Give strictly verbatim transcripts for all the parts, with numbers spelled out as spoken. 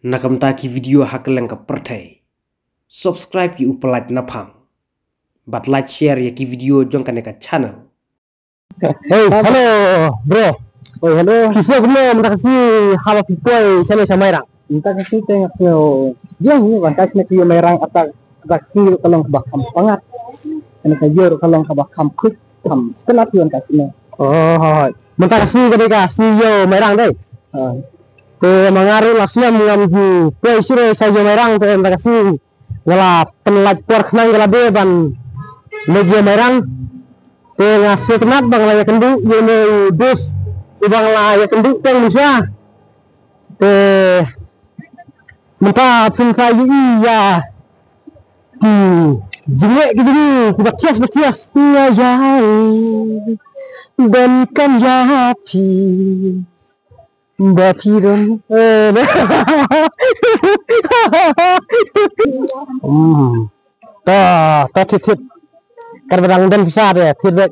na ka bynta ki video ha kylleng ka pyrthei. Subscribe ïa u Pyllait Naphang bad like share ïa ki video jong kane ka channel. Hey, hello, bro. Hey, hello. Ki sngewbha mynta ka sngi haba phi poi shane sha Mairang? Mynta ka sngi te nga sngew ïeng hi, mynta ka sngi ïa Mairang, ata ka sngi ruh ka long kaba kham pyngngad. Kane ka ïew ruh ka long kaba kham khuid, kham sngewtynnat hi mynta ka sngi. Oh, hooid. Mynta ka sngi ka dei ka sngi ïew Mairang dei. Ah. Te ma nga ruh la sngewbha ngam ju poi shuh sha ïew Mairang te mynta ka sngi nga la pynlait por khnang ïa lade ban leit ïew Mairang. Te nga sngewtynnat ba nga la ïakynduh ïa une u dost uba nga la ïakynduh teng mynshuwa. Te mynta phin sa ïohi ïa ki jingeh ki jingeh kiba kias ba kias. Nga ïai donkam ïa phi. Ba phi don. Eh, hmm. Ta, ta thit thit. Kar ba dang don pisa de, thit bek.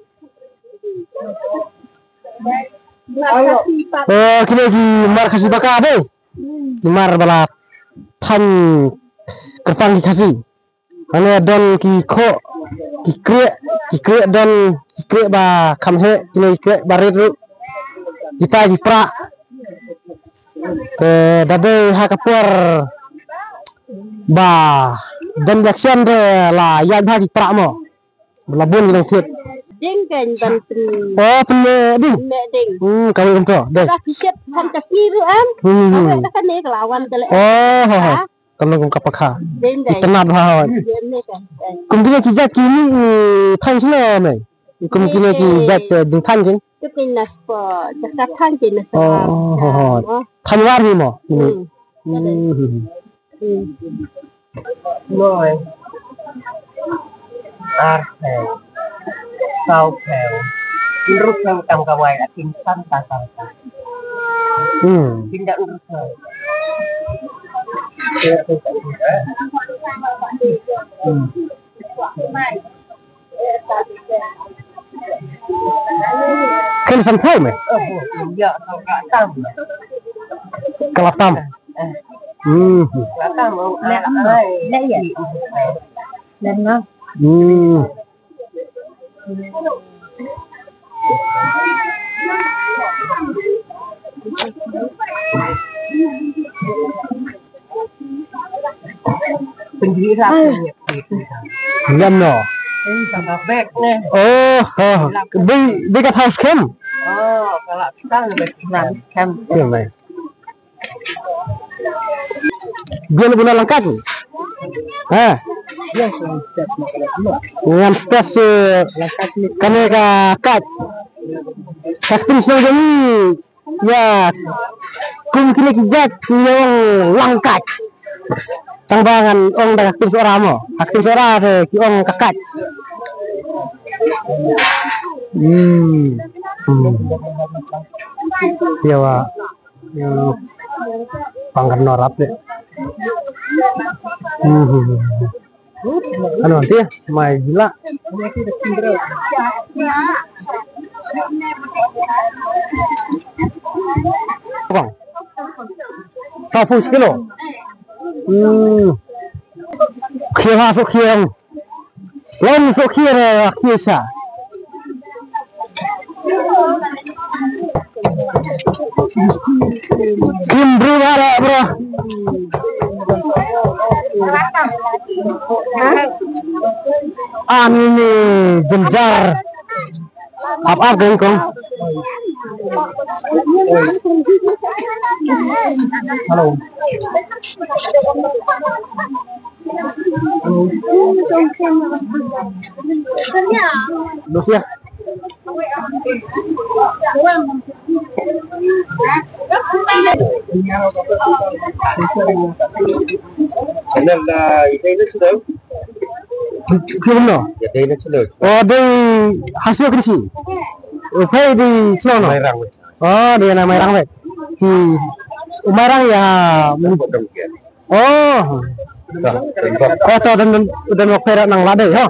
Eh, kine ki mar Khasi baka de. Ki mar ba la thaiñ kyrpang ki Khasi. Hangne don ki khoh, ki krieh, ki krieh don, ki krieh ba kham heh, kine ki krieh ba rit ruh. Kita ki prah. Te da dei ha ka por ba don election te la ïaid bha ki prah mo. Ba la bun ki nongthied. Ding kan ban pyn. Oh, pynmeh ding. Pynmeh ding. Hmm, ka wei kumto. Dei. Ka ki shet kan ka sni ruh em. Hmm. Ka wei ka kane ka la wan ka le. Oh, ho, ho. Ha? Ka long kum ka pakha. Dei, dei. Itynnad bha hoi. Dei, dei, dei. Kum kine ki jait ki mih thaiñ sno me. Kum kine ki jait, eh, jingthaiñ ki. Ki pynnas po, jaka thaiñ ki nas. Oh, ho, ho. Thaiñ war hi mo. Hmm. Hmm. Noi. Ar phew. Saw phew. Hynriew phew tam ka wai la kin san ta san ta. Hmm. Kin da hynriew phew. Hmm. Kin san phew me? Ïa, ka tam. Ka la tam. Hmm. Ka tam. Leh ïa. Leh ïa. Hmm. Ngam no. Oh, oh. Dei, dei ka thaw skhem. Oh, ka la skhem. Skhem. Biang buna langkat. Ha. Ngam stas, eh, kane ka kat. Ka ktien shnong jong ngi ïa kum kine ki jait ngi ong langkat. Tang ba ngan ong da ka ktien Sohra mo. Ka ktien Sohra te ki ong ka kat. Hmm. Hmm. Ïa wa. Pang kan norap de. Hmm. Ano, tia, mai gila. Bang. Sawphew kilo. Hmm. Khia ha so khia. Lom so khia re khia sa. Kim bru ba re bro. Ani ni jynjar. Ap ap geng kong. Hello. Lucia. Channel da ite ne sudah. Ki, ki, no? Ya, dei na shlur. Oh, dei ha shlur kynshi. Oh, phai dei shlur no? Mairang wei. Oh, dei na Mairang wei. Ki, oh, Mairang ya. Oh. Oh, to dan, dan, dan wak phai nang la dei, ha?